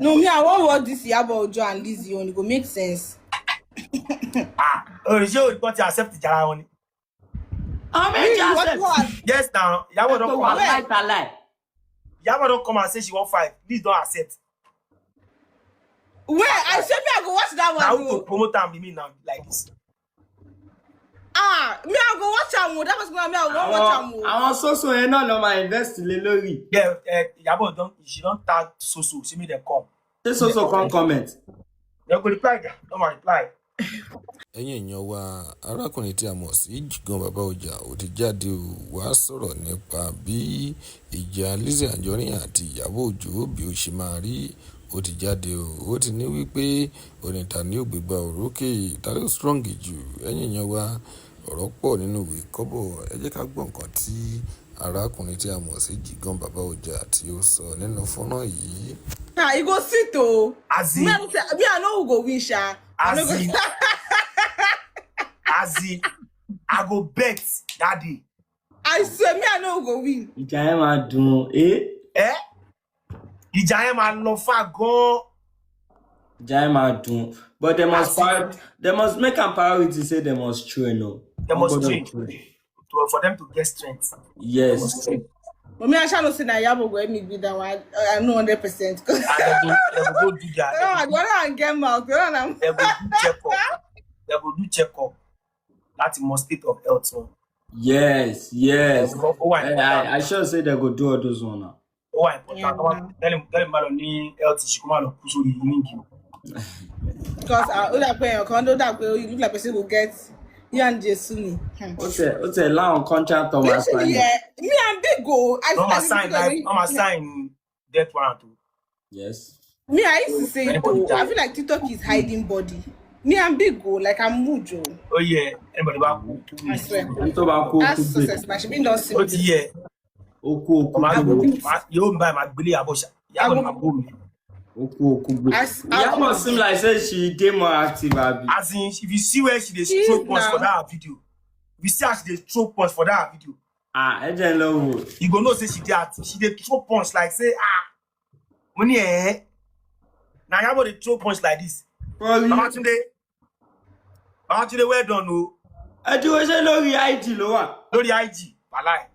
No, me, I wan watch this Iyabo Ojo and Lizzy own. E go make sense. Ah, òrìṣẹ́ òrìṣẹ́ ti accept ìjà ara wọn ni. Àwọn méjì Really, what accept. what? Yes now, Iyabo don Pé come wà out. Where? láìtàláì. Iyabo don come and say she wan fight. Liz don accept. Where? I say me, I go watch that Na one who to o. promote am be me now like this. Ah, me, I go watch am o. That particular me, I wan watch am Àwọn o. àwọn soso yẹn náà lọ máa invest lé lórí. Yeah, Iyabo don, she don tag Soso say make dem come. Ṣé soso kan comment? Dem go reply, don ma reply. Ẹ̀yin èèyàn wa, arákùnrin tí a mọ̀ sí Jigan Bàbá Ọjà ó ti jáde ó wàá sọ̀rọ̀ nípa bí ìjà Lizzy Anjorin àti Ìyábọ̀ Òjó bí ó ṣe máa rí. Ó ti jáde ó, ó ti ní wípé oníta ní ògbégbá òrókè, ta ló strong jù? Ẹ̀yin èèyàn wa, ọ̀rọ̀ pọ̀ nínú ìwé kọ́bọ̀. Ẹ jẹ́ ká gbọ́ nǹkan tí arákùnrin tí a mọ̀ sí Jigan Bàbá Ọjà tí ó sọ nínú fọ́nrán yìí. Ah, e go sweet o. As in, Me, I no say, me, I know who go win sha. I no as go. in, as in, I go bet that day. I swear, me, I know who go win. Ìjà yẹn máa dùn ẹ́. Eh? Ìjà yẹn máa lọ fà gan. Ìjà yẹn máa dùn. But they must As in, they must make am priority say they must train o. They Wọ́n must gbọ́dọ̀ train train. to, for them to get strength. They must train. But me, I shall not say na Iyabo go help me beat that one. I know 100%. And they go do their, No, I they go, go and get mouth. You know what they go do check up. They go do check up láti mọ state of health wọn. Yes. Ó wà I, important. I sure say they go do all those one now. Ó wà important. Tẹ́lẹ̀ bá lọ ní health issue, kó má lọ kú sórí ring. Because ó dà pé èèyàn kan ló dà pé you look like person go get you and Jesu ni. Ó tẹ̀ láwọn contract ọmọ Literally, sign. yeah, me and big go. I Wọ́n feel máa like sign people life, wọ́n máa sign death warrant o. Yes. Me, I used to say it Anybody though. I die. Feel like TikTok is hiding body. Me and big go, like I'm mujo. Ó yẹ anybody bá kú. I swear. Ẹni tó bá kú ó kú That's gbé. success. Like she been don see Ó me. ti yẹ. Ó kú ó kú Ọmọ gbé. yóò bá máa gbélé Ìyábọ̀ ṣá. Ìyábọ̀ ni máa bó mi. Ó kú ó kú gbé. Ìyábọ̀ seem like say she dey more active abi. As in, if you see where she dey She throw is punch for now. that video, if you see how she dey throw punch for that video, Ah, ẹ jẹ́ n lọ wò. You go know say she dey active. She dey throw punch like say, ah, mo ní ẹ̀ na Ìyábọ̀ dey throw punch like this. For real? Babatunde, Babatunde, well done o. Ẹ dúró, ṣé lórí IG ló wà? Lórí IG, wàláì.